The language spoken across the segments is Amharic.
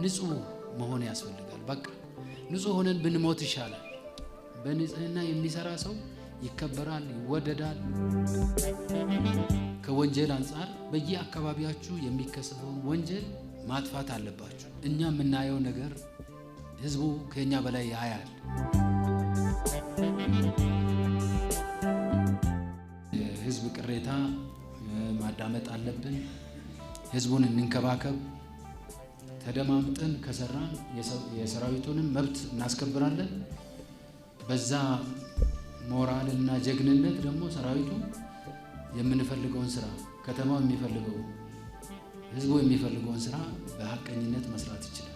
ንጹህ መሆን ያስፈልጋል። በቃ ንጹህ ሆነን ብንሞት ይሻላል። በንጽህና የሚሰራ ሰው ይከበራል፣ ይወደዳል። ከወንጀል አንጻር በየአካባቢያችሁ የሚከሰተውን ወንጀል ማጥፋት አለባችሁ። እኛ የምናየው ነገር ህዝቡ ከኛ በላይ ያያል። ህዝብ ቅሬታ ማዳመጥ አለብን። ህዝቡን እንንከባከብ። ተደማምጠን ከሰራን የሰራዊቱንም መብት እናስከብራለን። በዛ ሞራልና ጀግንነት ደግሞ ሰራዊቱ የምንፈልገውን ስራ፣ ከተማው የሚፈልገው፣ ህዝቡ የሚፈልገውን ስራ በሀቀኝነት መስራት ይችላል።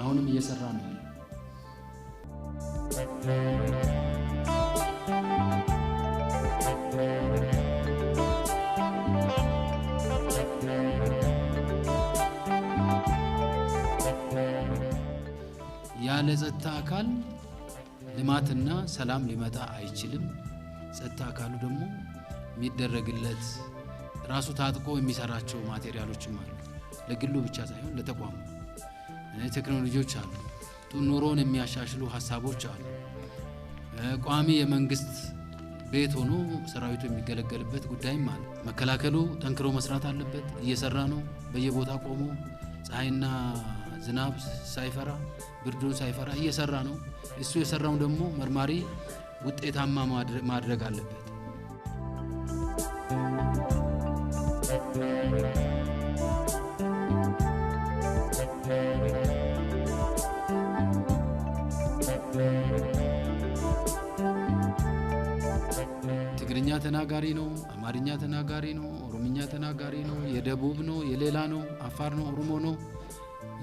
አሁንም እየሰራ ነው ያለው። ያለ ጸጥታ አካል ልማትና ሰላም ሊመጣ አይችልም። ጸጥታ አካሉ ደግሞ የሚደረግለት ራሱ ታጥቆ የሚሰራቸው ማቴሪያሎችም አሉ። ለግሉ ብቻ ሳይሆን ለተቋሙ ቴክኖሎጂዎች አሉ። ኑሮን የሚያሻሽሉ ሀሳቦች አሉ። ቋሚ የመንግስት ቤት ሆኖ ሰራዊቱ የሚገለገልበት ጉዳይም አለ። መከላከሉ ጠንክሮ መስራት አለበት። እየሰራ ነው። በየቦታ ቆሞ ፀሐይና ዝናብ ሳይፈራ፣ ብርዱን ሳይፈራ እየሰራ ነው። እሱ የሰራውን ደግሞ መርማሪ ውጤታማ ማድረግ አለበት። ትግርኛ ተናጋሪ ነው፣ አማርኛ ተናጋሪ ነው፣ ኦሮምኛ ተናጋሪ ነው፣ የደቡብ ነው፣ የሌላ ነው፣ አፋር ነው፣ ኦሮሞ ነው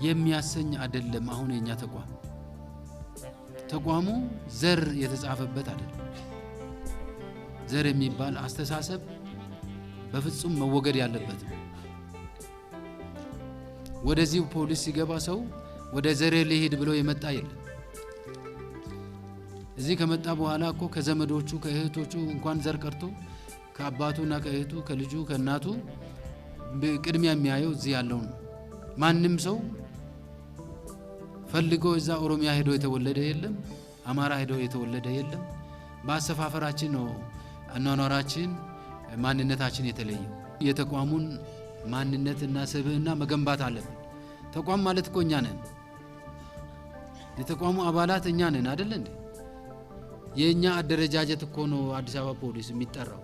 የሚያሰኝ አይደለም። አሁን የኛ ተቋም ተቋሙ ዘር የተጻፈበት አይደለም። ዘር የሚባል አስተሳሰብ በፍጹም መወገድ ያለበት ነው። ወደዚህ ፖሊስ ሲገባ ሰው ወደ ዘሬ ሊሄድ ብሎ የመጣ የለም። እዚህ ከመጣ በኋላ እኮ ከዘመዶቹ፣ ከእህቶቹ፣ እንኳን ዘር ቀርቶ ከአባቱና ከእህቱ፣ ከልጁ፣ ከእናቱ ቅድሚያ የሚያየው እዚህ ያለው ነው። ማንም ሰው ፈልጎ እዛ ኦሮሚያ ሄዶ የተወለደ የለም። አማራ ሄዶ የተወለደ የለም። በአሰፋፈራችን ነው አኗኗራችን፣ ማንነታችን የተለየው። የተቋሙን ማንነትና ስብዕና መገንባት አለብን። ተቋም ማለት እኮ እኛ ነን። የተቋሙ አባላት እኛ ነን፣ አይደለ እንዴ? የእኛ አደረጃጀት እኮ ነው አዲስ አበባ ፖሊስ የሚጠራው።